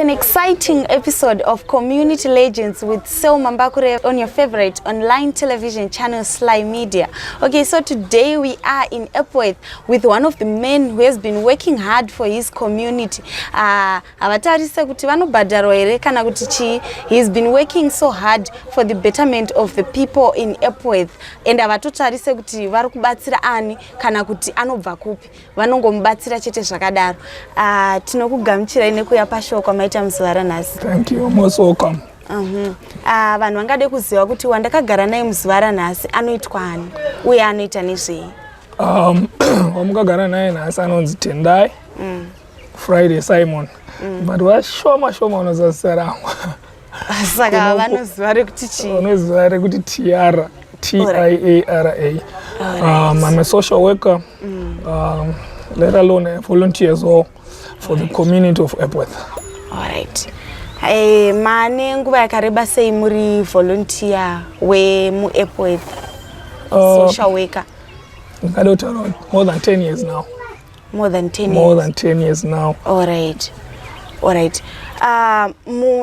An exciting episode of Community Legends with Sel Mambakure on your favorite online television channel, Sly Media. Okay, so today we are in Epworth with one of the men who has been working hard for his community. Havatarise kuti vanobhadharwa here kana kuti chii. He's been working so hard for the betterment of the people in Epworth and havatotarise kuti vari kubatsira ani kana kuti anobva kupi, vanongomubatsira chete zvakadaro. Tinokugamuchirai nekuuya pashow kwamaita muzuva ranhasi. Thank you. Most welcome. Vanhu vangade kuziva kuti wandakagara naye muzuva ranhasi anoitwa ani uye anoita nezvei? Wamukagara naye nhasi anonzi Tendai Friday Simon. But vashoma shoma vanoziva zita rangu. Saka vanoziva rekuti chii? Vanoziva rekuti Tiara. Tiara. I'm a social worker, let alone a volunteer as well for the community of Epworth. Alright. Mane nguva yakareba sei muri volunteer wemuEpworth, social worker? Ndingade kutaura more than 10 years now. More than 10 More years. than 10 years now. Alright.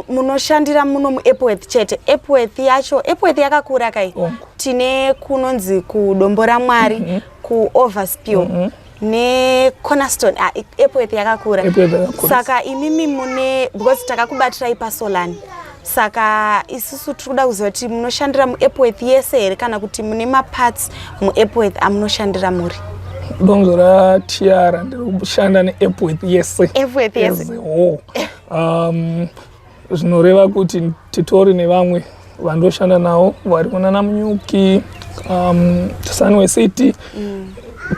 Munoshandira muno muEpworth chete? Epworth yacho, Epworth yakakura kai. Hongu. Tine kunonzi kuDombo raMwari, kuOverspill neCornerstone. Epworth yakakura. Epworth yakakura. Saka imimi mune, because takakubatirai paSolani, saka isusu tiri kuda kuziva kuti munoshandira muEpworth yese here kana kuti mune maparts muEpworth amunoshandira muri? Donzo raTiara, ndiri kushanda neEpworth yese. Epworth yese. As a whole. Zvinoreva kuti titori nevamwe vandoshanda navo vari kunana Munyuki, Sunway City,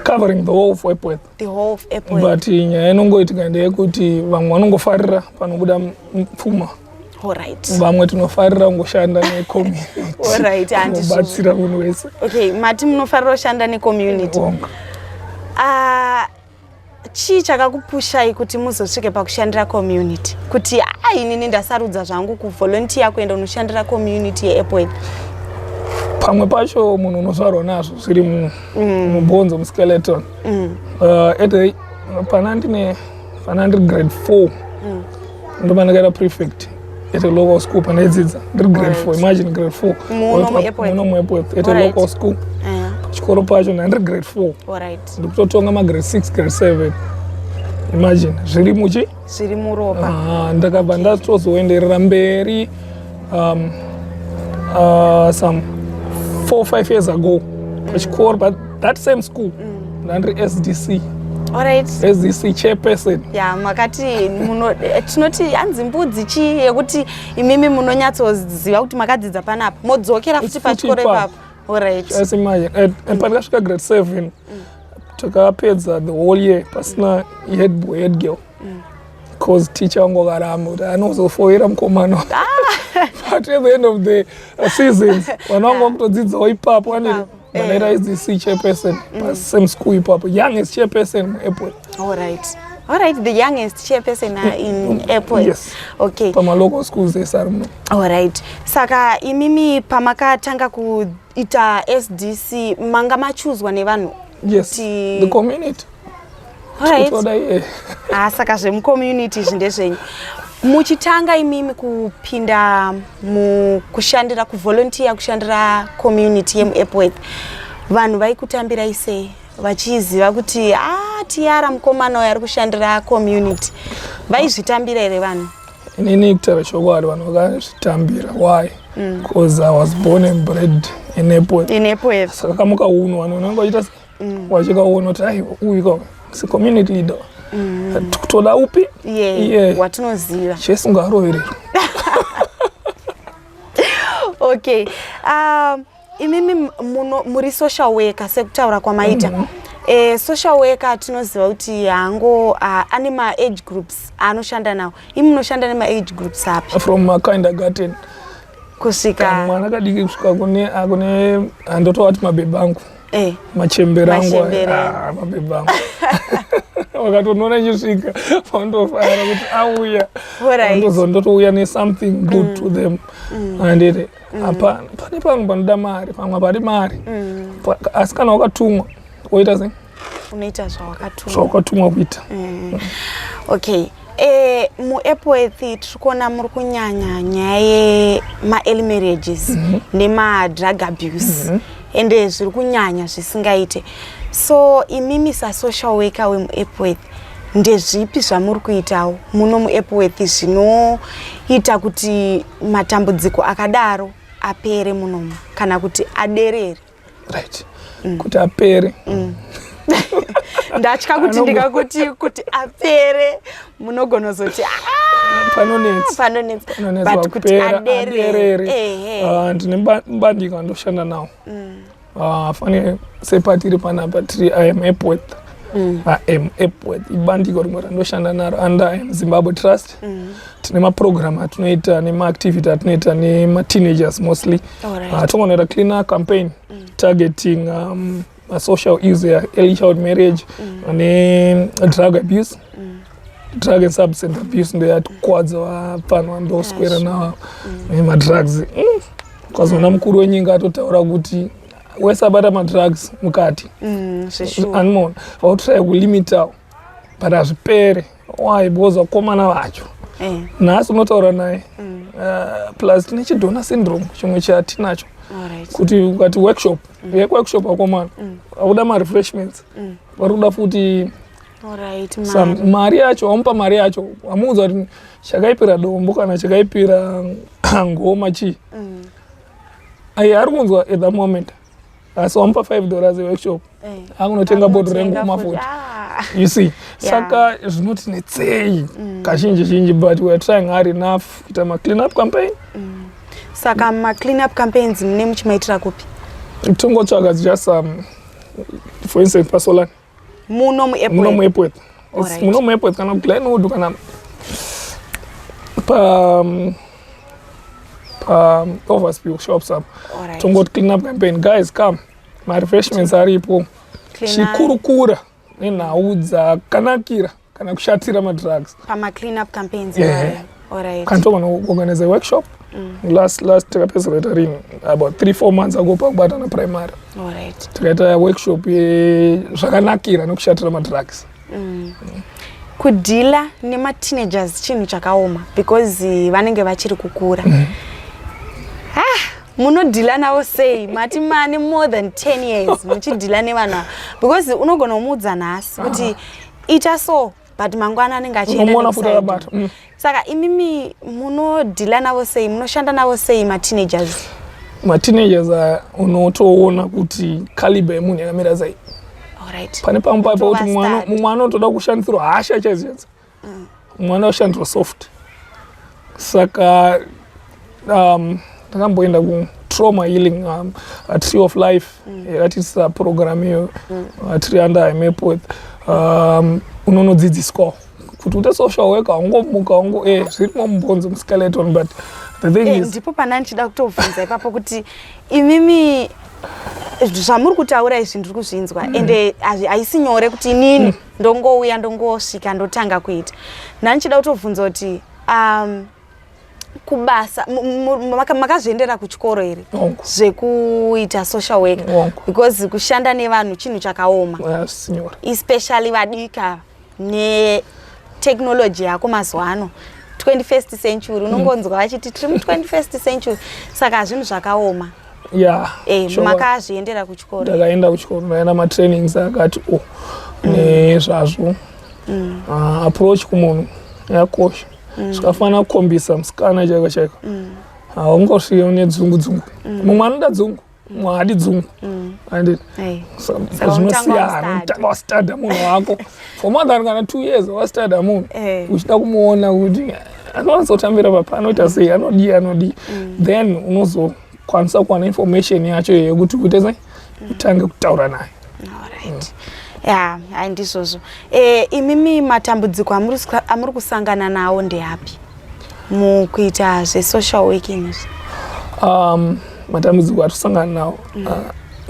covering the whole of Epworth. The whole of Epworth. But nyaya inongoitika ndeyekuti vamwe vanongofarira panobuda pfuma. Vamwe tinofarira kungoshanda necommunity. Alright, handizvo. Kubatsira munhu wese. Okay, mati munofarira kushanda necommunity. Hongu. Ah, chii chakakupushai kuti muzosvike pakushandira community, kuti a inini ndasarudza zvangu kuvolunteer, kuenda unoshandira community yeEpworth? Pamwe pacho munhu unozvarwa nazvo, zviri mubhonzo, muskeleton. At the pana ndine pana ndiri grade 4, ndopandakaita prefect at a local school pandaidzidza ndiri grade 4. Imagine, grade 4. Muno muEpworth? Muno muEpworth, at a local school. Chikoro pacho ndandiri grade 4, ndikutotonga magrade 6, grade 7. Imagine, zviri muchi Zviri muropa. Ah, ndakabva ndatozoenderera mberi some 4 5 years ago pachikoro, but that same school ndandiri SDC. SDC chairperson. Ya, makati tinoti hanzi mbudzi chii yekuti imimi munonyatsoziva kuti makadzidza panapa, modzokera futi Futi pachikoro ipapo. ipapo. Alright. Just imagine. And pandakasvika grade 7, takapedza the whole year pasina head boy, head girl, because teacher wangu akaramba kuti anozofoira mukomana. But at the end of the seasons, vana vangu vakutodzidzawo ipapo aneri. Ipapo, Vandaita SDC chairperson pasame school ipapo, youngest chairperson muEpworth. Alright, the youngest chairperson in Epworth. Yes. Pamalocal schools ese ari muno. Alright, saka imimi pamakatanga kuita SDC, manga machuzwa nevanhu? Yes. The community. Kutoda iye. Ah, saka zvemucommunity izvi ndezvenyu. Muchitanga imimi kupinda mukushandira, kuvolunteer, kushandira community yemuEpworth, vanhu vaikutambirai sei vachiziva kuti a Tiara mukomana uyo ari kushandira community? Vaizvitambira here vanhu? Inini kutaura chokwadi, vanhu vakazvitambira. Why? Because I was born and bred in Epworth. In Epworth. Saka kamuka unhu vanhu vanenge vachiita se vachikaona kuti ai, uyu ka secommunity leader toda upi? Iye. Iye. Watinoziva. Jesu ngaarovererwe. Okay, imimi muri social worker sekutaura kwamaita. Social worker tinoziva kuti hango ane maage groups aanoshanda nawo. Imi munoshanda nemaage groups api? From kindergarten kusvika? Mwana kadiki kusvika kune kune handotovati mabhebhi angu, machembere angu. Machembere. Ah, mabhebhi angu vakatonoona ichisvika vandofara kuti auya. Ndotouya nesomething good to them, handiti? Apa pane pamwe panoda mari, pamwe hapadi mari. Asi kana wakatumwa, woita sei? Unoita zvawakatumwa. Zvawakatumwa kuita. Okay. MuEpworth tiri kuona muri kunyanya nyaya yema-early marriages nema-drug abuse, ende zviri kunyanya zvisingaite. So imimi sasocial worker wemuEpworth, ndezvipi zvamuri kuitawo muno muEpworth zvinoita kuti matambudziko akadaro apere munomu kana kuti aderere? Right, kuti apere. Ndatya kuti ndikakuti kuti apere, munogona kuzoti, "Ah, Panonetsa. Panonetsa." Panonetsa. But kuti kupera, aderere. Aderere. Ehe. Ah, ndine mbandiko andoshanda nawo. Ah, fane sepatiri panapa tiri I Am Epworth. I Am Epworth ibandiko rimwe randoshanda naro under I Am Zimbabwe Trust. Tine maprogram atinoita nemaactivity atinoita nemateenagers mostly. Tongonoita clean up campaign targeting social issues, early child marriage ne-drug abuse, drug and substance abuse. Ndoyatikwadza vapfana vandoswera nawo nemadrugs. Ukazoona mukuru wenyika atotaura kuti wese abata madrugs mukati. Zveshuwa. Animona vautry kulimitawo, but hazvipere. Why? Because vakomana vacho nhasi unotaura naye, plus tine chidonor syndrome chimwe chatinacho, kuti ukati workshop, yekuworkshop vakomana vakuda marefreshments, vari kuda futi some mari. Mari yacho wamupa, mari yacho wamuudza kuti chakaipira dombo kana chakaipira ngoma chii, ai ari kunzwa at that moment, asi wamupa $5 yeworkshop, akunotenga bhodho Akunotenga rengoma futi. futi. Ah. You see? Saka zvinotinetsei kazhinji zhinji, but we are trying hard enough kuita maclean up campaign. Saka maclean up campaigns mune muchimaitira kupi? Tongotsvaga just for instance paSolani. Muno Muno muEpworth? muEpworth. Muno muEpworth kana Glenwood kana pa Overspill shops apo. Tongoti clean up campaign, guys, come, marefreshments aripo. Chikurukura nenhau dzakanakira kana kushatira madrugs. Pama-clean up campaigns? Yeah. Iwayo. Kana togona kuorganize workshop. Last takapedzisa kuita rini? About 3-4 months ago, pakubatana primary. Tikaita workshop yezvakanakira nekushatira madrugs. Kudhila nemateenagers chinhu chakaoma because vanenge vachiri kukura. Ah, munodhila navo sei? Mati mane more than 10 years muchidhila nevanhu ava, because unogona kumuudza nhasi kuti ita so, but mangwana anenge achienda Unomuona futi nekuside. akabata. Saka imimi munodhila navo sei? Munoshanda navo sei mateenagers? Mateenagers aya unotoona kuti caliber yemunhu yakamira sei. Pane pamwe papo kuti Mutova stud. mumwe anotoda kushandisirwa hasha chaidzo chaidzo, mumwe anoda kushandisirwa soft. Saka ndakamboenda kutrauma healing, a Tree of Life yakatiitisa program iyo. Tiri under IMEPWORTH, unonodzidziswawo kuti ute social worker, haungomuka ungo zvirimo mubhonzo, muskeleton, but the thing is Ndipo pana ndichida kutobvunza ipapo kuti imimi zvamuri kutaura izvi ndiri kuzvinzwa, ende haisi nyore kuti inini ndongouya, ndongosvika, ndotanga kuita. Ndandichida kutobvunza kuti kubasa makazviendera kuchikoro here Hongu. zvekuita social worker? Hongu. Because kushanda nevanhu chinhu chakaoma, Yes, signora. especially vadiki ava netechnology yako mazuva ano, 21st century. Unongonzwa vachiti tiri mu21st century, saka zvinhu zvakaoma. Sure. Makazviendera kuchikoro? Ndakaenda kuchikoro, ndaenda matrainings akati o nezvazvo. Ah, approach kumunhu yakosha, zvikafanira kukombisa musikana chaiko chaiko. Haungosvike une dzungu dzungu. Mumwe anoda dzungu, mumwe haadi dzungu, anditi? Saka unotanga Zvinosiyana. wastadha. Unotanga wastadha munhu wako for more than kana 2 years, wastadha munhu uchida kumuona kuti anowanzotambira papa, anoita sei, anodii, anodii. Then unozokwanisa kuwana information yacho yekuti uite sei, utange kutaura naye. Alright. Ya, hai, ndizvozvo. Imimi matambudziko amuri kusangana nawo ndeapi mukuita zvesocial working izvi? Matambudziko atisangana nawo,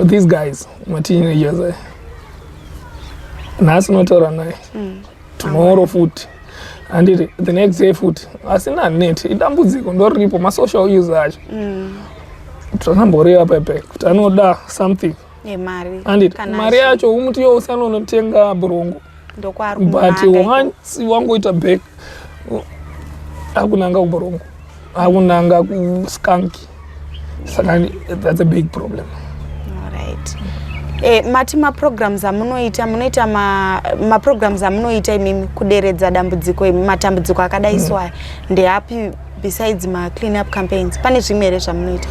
these guys, mateenagers aya, nhasi unotaura naye, tomorrow futi, handiti, the next day futi asina net. Idambudziko ndoriripo, masocial use acho takamboreva pepe kuti anoda something. Yemari. Handiti? Kana Mari yacho umuti yo usanonotenga brongo. Ndokwaari But kumanga ikoko. once wangoita back Akunanga kuborongo, akunanga kuskanki, saka that's a big problem. Alright. Mati maprograms amunoita, munoita maprograms amunoita imimi kuderedza dambudziko, matambudziko akadai so aya ndeapi besides maclean up campaigns? Pane zvimwe here zvamunoita?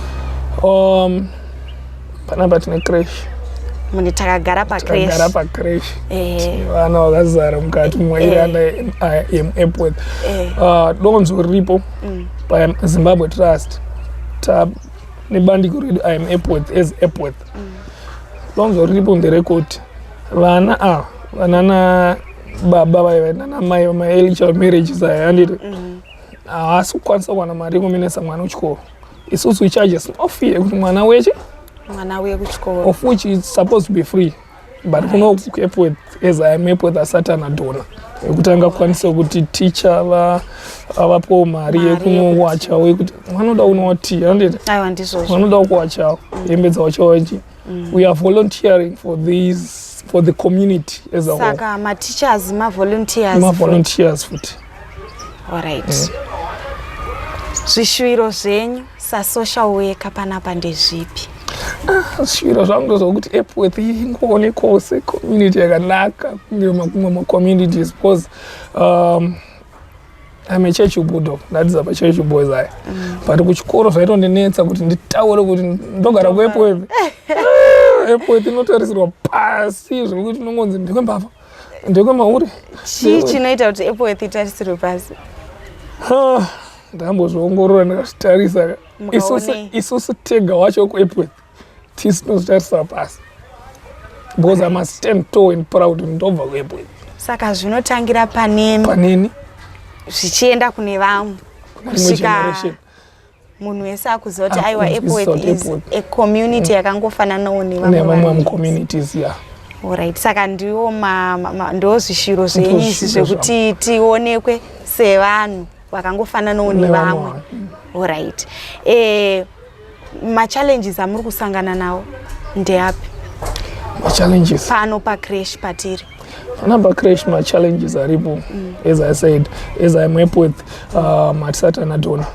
Panapa tine creche. Mune, takagara Takagara pacreche. Pacreche. Vana vakazara mukati mwairanda yemuEpworth. Donzo riripo paZimbabwe Trust ta nebandiko redu I Am Epworth as Epworth, donzo riripo nderekuti vana ava, vanana baba vaiva nana mai vamaearly child marriages aya, handiti, haasi kukwanisa kuwana mari yekumenesa mwana kuchikoro. Isusu we charge a small fee yekuti mwana weche Mwana uye kuchikoro. Of which it's supposed to be free, but kuno kuEpworth as I Am Epworth asati ana donor yekuti angakwanise kuti ticha avapowo mari Mari. Yekunowachawo, yekuti vanoda kunowa tea, handiti? Aiwa, ndizvozvo. Vanoda kuwachawo hembe dzawachawachi. We are volunteering for these, for the community as a whole. Saka mateachers mavolunteers? Mavolunteers futi. Alright. Zvishuviro zvenyu sasocial worker panapa ndezvipi? Zvishuviro zvangu ndezvokuti Epworth ingoonekwawo secommunity yakanaka kunge mamwe macommunities, because I'm a Churchill Bulldog. Ndadzidza paChurchill Boys aya, but kuchikoro zvaitondinetsa kuti nditaure kuti ndogara kuEpworth. Epworth inotarisirwa pasi zvekuti inongonzi ndekwembavha, ndekwemauri. Chii chinoita kuti Epworth itarisirwe pasi? Ah, ndambozviongorora, ndakazvitarisa. Mukaonei? Isusu tega wacho kuEpworth tisu tinozvitarisira pasi, because I must stand tall and proud kuti ndobva kuEpworth. Saka zvinotangira panemi? Paneni. Zvichienda kune vamwe. Kune imwe Kusvika generation. Munhu wese akuziva kuti aiwa, Akunzwisisa Epworth kuti is Epworth. a community yakangofananawo nevamwe nevamwe vanhu. communities, yeah. Alright, saka ndiwo ndo zvishuviro zvenyu izvi Ndozvishuviro. zvekuti tionekwe sevanhu vakangofananawo nevamwe. Nevamwe. Alright. Machallenges amuri kusangana nawo ndeapi? Machallenges? Pano pacreche patiri. Panapa creche, machallenges aripo, as I said, as I Am Epworth, hatisati tana donor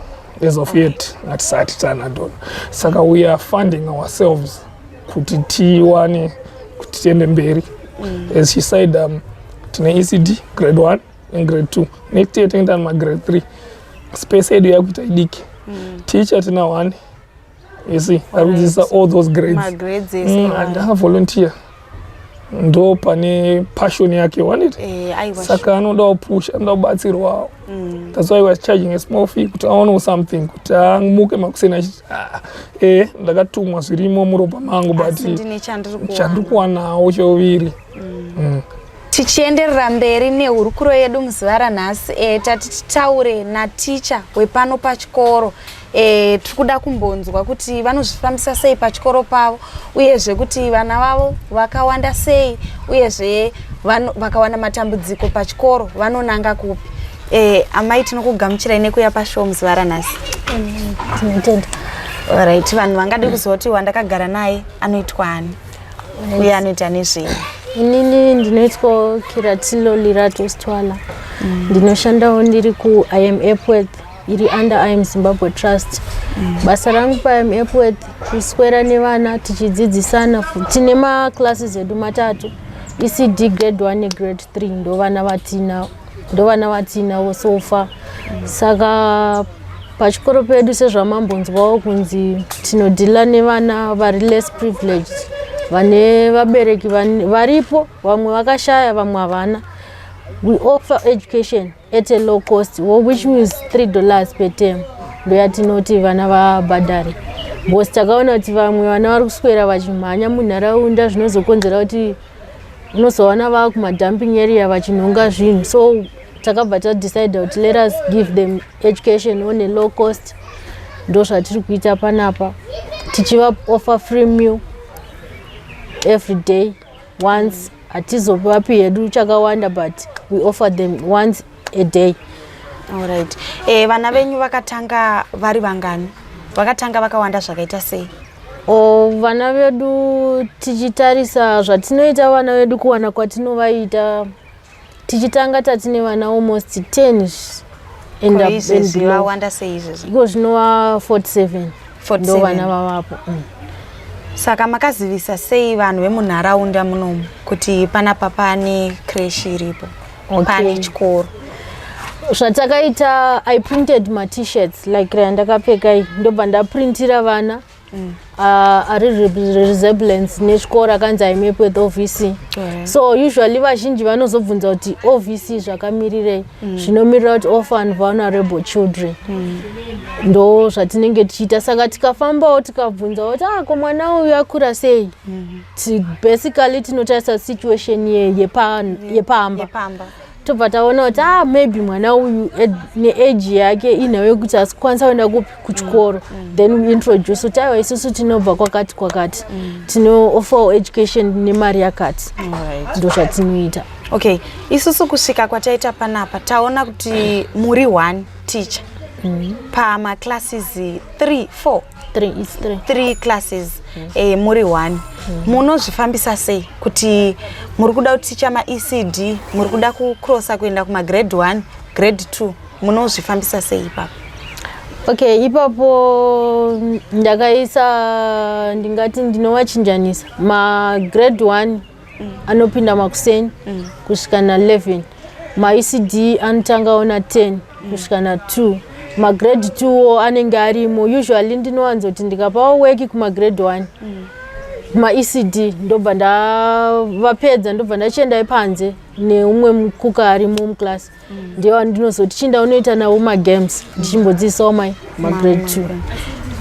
as of yet, hatisati tana donor, saka we are funding ourselves kuti tiwane kuti tiende mberi. As she said, tine ECD grade 1 and grade 2. Next year tinenge tane magrade 3. Space yedu yakuita idiki. Teacher tina one, you see, ari kudzidzisa all those grades. Magrades ese. And akavolunteer, ndo pane passion yake wanit. Aiwa. Saka anoda kupush, anoda kubatsirwawo. That's why we are charging a small fee kuti aonewo something, kuti amuke makuseni achiti, "Ah, ndakatumwa, zvirimo muropa mangu, but Asi ndine chandiri kuwana." Chandiri kuwanawo cheuviri. Tichienderera mberi nehurukuro yedu muzuva ranhasi, tati titaure naticha wepano pachikoro. Tiri kuda kumbonzwa kuti vanozvifambisa sei pachikoro pavo, uyezve kuti vana vavo vakawanda sei, uyezve vakawana matambudziko pachikoro vanonanga kupi. Amai, tinokugamuchirai nekuuya pashow muzuva ranhasi. Tinotenda. Alright, vanhu vangade kuziva kuti wandakagara naye anoitwa ani uye anoita nezvei? Inini ndinoitwa Kiratilo Lirato Stwala. Ndinoshandawo ndiri kuI Am Epworth iri under I Am Zimbabwe Trust. Basa rangu paI Am Epworth kuswera nevana tichidzidzisana. Tine maclasses edu matatu, ECD, grade 1 negrade 3. Ndo vana vatinavo so far. Saka pachikoro pedu, sezvamambonzwawo kunzi tinodeala nevana vari less privileged, vane vabereki varipo, vamwe vakashaya, vamwe havana. We offer education at a low cost, which means $3 per term ndoyatinoti vana vabhadhare, because takaona kuti vamwe vana vari kuswera vachimhanya munharaunda, zvinozokonzera kuti unozowana vaa kumadumping area vachinhonga zvinhu. So takabva tadecide kuti let us give them education on a low cost. Ndo zvatiri kuita panapa, tichiva offer free meal every day once. Hatizovapi hedu chakawanda, but we offer them once a day. Alright. Vana venyu vakatanga vari vangani? Vakatanga vakawanda zvakaita sei? O, vana vedu, tichitarisa zvatinoita vana vedu, kuwana kwatinovaita, tichitanga tatine vana almost 10. And Ko up and izvezvi below. Vawanda sei izvezvi? Iko zvinova 47. 47. Ndo vana vavapo. Saka makazivisa sei vanhu vemunharaunda munomu kuti panapa pane creche iripo, pane chikoro? Zvatakaita, I printed maT-shirts like randakapfeka iyi, ndobva ndaprintira vana ari resemblance nechikoro, akanzi "I am Epworth OVC". So usually vazhinji vanozobvunza kuti OVC zvakamirirei. Zvinomirira kuti Orphan Vulnerable Children. Ndo zvatinenge tichiita. Saka tikafambawo, tikabvunzawo kuti, "Ah, ko mwana uyu akura sei?" Basically tinotarisa situation yepamba. Yepamba. Tobva taona kuti, ah, maybe mwana uyu neage yake inhau yekuti asikwanisa kuenda kupi? Kuchikoro. Then we introduce kuti, aiwa, isusu tinobva kwakati kwakati, tinoofferwo education nemari yakati. Ndo zvatinoita. Okay, isusu kusvika kwataita panapa, taona kuti muri one teacher pamaclasses 3, 4? Three, it's three. Three classes, muri one. Munozvifambisa sei kuti muri kuda kuticha maECD, muri kuda kucrossa kuenda kumagrade 1, grade 2? Munozvifambisa sei ipapo? Okay, ipapo ndakaisa, ndingati ndinovachinjanisa. Magrade 1 anopinda makuseni kusvika na11, maECD anotangawo na10 kusvika na2, magrade 2 wo anenge arimo. Usually ndinowanzoti ndikapawo work kumagrade 1, maECD, ndobva ndavapedza, ndobva ndachiendai panze neumwe mukuka arimo muclass. Ndiye wandinozoti, "Chinda unoita navo magames," ndichimbodzidzisawo mai magrade 2.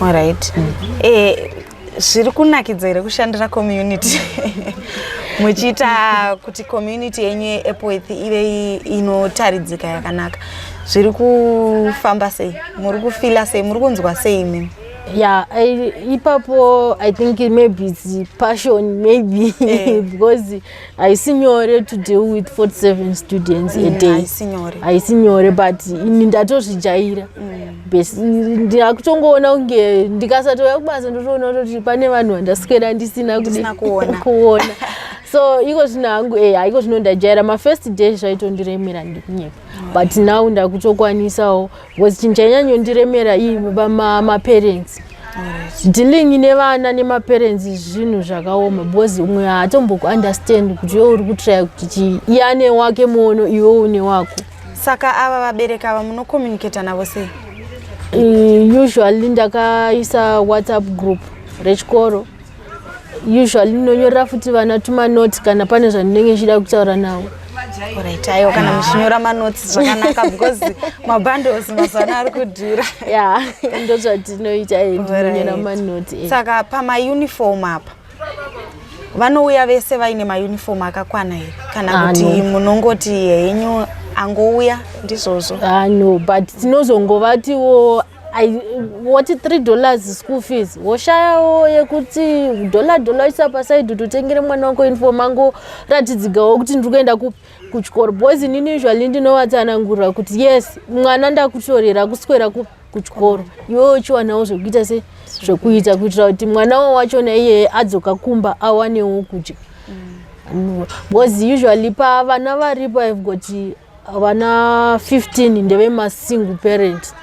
Alright. Zviri kunakidza here kushandira community, muchiita kuti community yenyu yeEpworth ive inotaridzika yakanaka? Zviri kufamba sei? Muri kufeela sei? Muri kunzwa sei imimi? Yeah, ipapo I think maybe it's passion maybe, because haisi nyore to deal with 47 students a day. Haisi nyore. Haisi nyore, but ini ndatozvijaira. Ndakutongoona kunge ndikasatouya kubasa, ndotoona kutoti pane vanhu vandaswera ndisina Ndisina kuona. Kuona. So iko zvino hangu, iko zvino ndajaira. Mafirst day zvaitondiremera, ndikunyepa, but now ndakutokwanisawo, because chinhu chainyanyondiremera maparents. Dealing nevana nemaparents zvinhu zvakaoma, because umwe haatombokuunderstand kuti iwe uri kutrya kuti chii. Iye ane wake muono, iwe une wako. Saka ava vabereki ava munocommunicata navo sei? Usually ndakaisa WhatsApp group rechikoro. Usually ndinonyorera futi vana tumanoti kana pane zvandinenge ndichida kutaura navo. Alright, aiwa, kana muchinyora manotsi zvakanaka, because mabundles mazuva ano ari kudhura. Ya, ndo zvatinoita, ndinonyora manoti. Saka pamauniform apa, vanouya vese vaine mauniform akakwana here, kana Ah, kuti no. munongoti henyu angouya ndizvozvo? Ah, no, but tinozongovatiwo woti $3 school fees, woshayawo yekuti dollar dollar isa paside kuti utengere mwana wako uniform, angoratidzikawo kuti ndiri kuenda kuchikoro. Because inini usually ndinovatsanangurira kuti, yes, mwana ndakutorera kuswera kuchikoro, iwewe uchiwanawo zvekuita se zvekuita kuitira kuti mwanawo wachona iyeye adzoka kumba awanewo kudya. Because usually pavana varipo, I've got vana 15 ndevemasingle parent.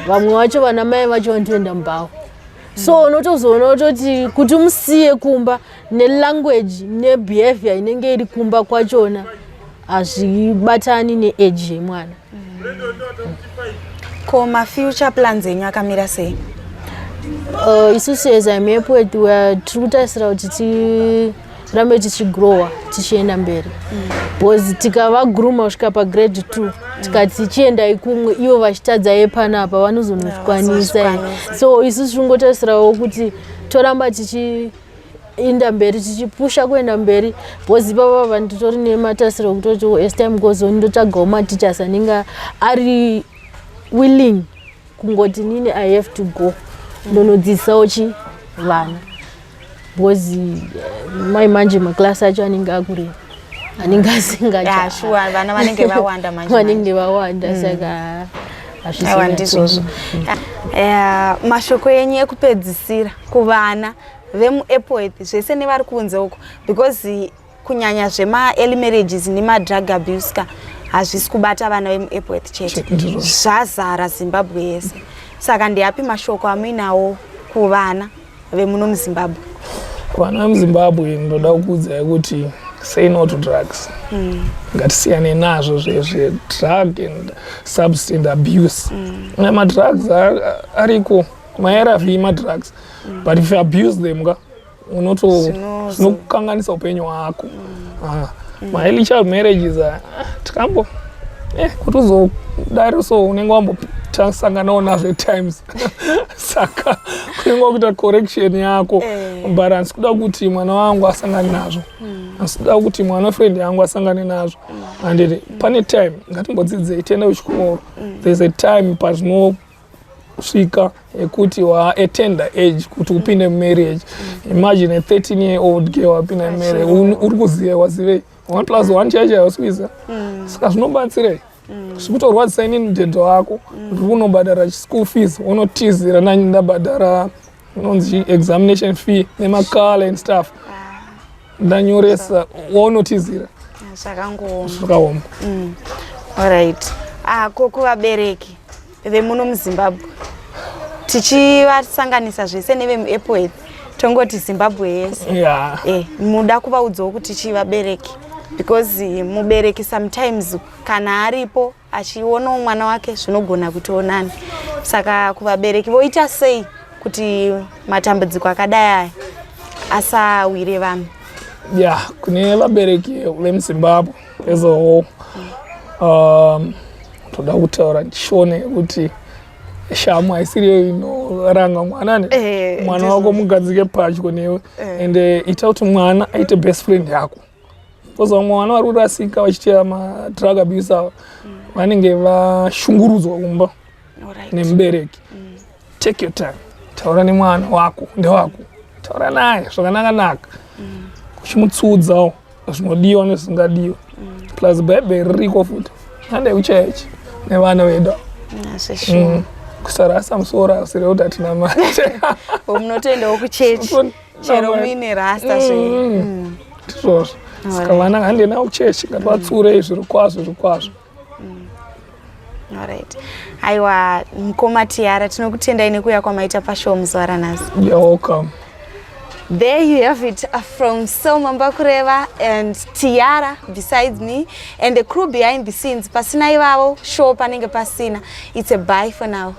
Vamwe vacho vana mai vacho vanotoenda mubhawa, so unotozoona kutoti kuti umusiye kumba nelanguage nebehavior inenge iri kumba kwachona hazvibatani neage yemwana. Ko mafuture plans enyu akamira sei? Isusu as I am Epworth, tiri kutarisira kuti tirambe tichigrowa, tichienda mberi, because tikavagrooma kusvika pagrade 2, tikati chiendai kumwe, ivo vachitadza yepanapa, vanozonozvikwanisa. Vanozozvikwanisa. So isusu tiringotarisirawo kuti toramba tichienda mberi, tichipusha kuenda mberi, because ipapa vanhu titori nematarisiro ekutoti as time goes on ndotsvagawo mateachers anenge ari willing kungoti, "Nini I have to go ndonodzidzisawo chi vana," because mai manje maklasi acho anenge akureba, anenge asingacha. Yeah, sure, vana vanenge vawanda manje. Vanenge vawanda, saka Aiwa, ndizvozvo. Mashoko enyu ekupedzisira kuvana vemuEpworth zvese nevari kunze uko, because kunyanya zvema-early marriages nemadrug abuse ka. Hazvisi kubata vana vemuEpworth chete. Ndizvo. Zvazara Zimbabwe yese. Saka ndeapi mashoko amuinawo kuvana vemuno muZimbabwe? Vana vemuZimbabwe, ndoda kukuudzai kuti say no to drugs. Ngatisiyane nazvo zvezve drug and substance abuse. Madrugs ariko, maARV madrugs, but if you abuse them ka, unoto zvinokukanganisa upenyu hwako. Ah, maearly child marriages aya, ah, tikambo kuti uzodaro, so unenge wambosanganawo nazvo at times, saka unenge wakuita correction yako. But handisi kuda kuti mwana wangu asangane nazvo, handisi kuda kuti mwana wefriend yangu asangane nazvo, handiti? Pane time, ngatimbodzidzei, tiende kuchikoro. There's a time pazvinosvika yekuti waatender age kuti upinde mumarriage. Imagine a 13 year old girl apinda mumarriage. Uri kuziva, wazivei 1 plus 1 chaicho hausi. Saka zvinobatsirei? Zvikutorwadzisa inini mudhedho wako, ndiri kunobhadhara school fees, unotizira nani ndabhadhara inonzi examination fee nemakala and stuff, ndanyoresa, waunotizira. Zvakangooma. Zvakaoma. Alright, ah, ko kuvabereki vemuno muZimbabwe, tichivasanganisa zvese nevemuEpworth, tongoti Zimbabwe yese, muda kuvaudzawo kuti chii vabereki? Because mubereki sometimes kana aripo achionawo mwana wake, zvinogona kutionani. Saka kuvabereki, voita sei kuti matambudziko akadai aya asawire vanhu? Ya, kune vabereki vemuZimbabwe as a whole, toda kutaura chishone kuti shamu haisiriyo inoranga mwana ne mwana wako mugadzike padyo newe and ita kuti mwana aite best friend yako, because vamwe vana vari kurasika vachiita madrug abuse ava vanenge vashungurudzwa kumba nemubereki. Take your time, taura nemwana wako, ndewako, taura naye zvakanaka-naka, uchimutsiudzawo zvinodiwa nezvisingadiwa. Plus Bhaibheri ririko futi, handei kuchechi nevana vedu. Zveshuwa. Kusarasa musoro asiri kuti hatina mari. Munotoendawo kuchechi chero muine rasta zve? Ndizvozvo. Saka vana handei navo kuchechi, ngativatsurei zviro kwazvo, zviro kwazvo. Alright, aiwa, mukoma Tiara, tinokutendai nekuuya kwamaita pashow muzuva ranhasi. You're welcome. There you have it from Selma Mbakureva and Tiara besides me and the crew behind the scenes. Pasina ivavo, show panenge pasina. It's a bye for now.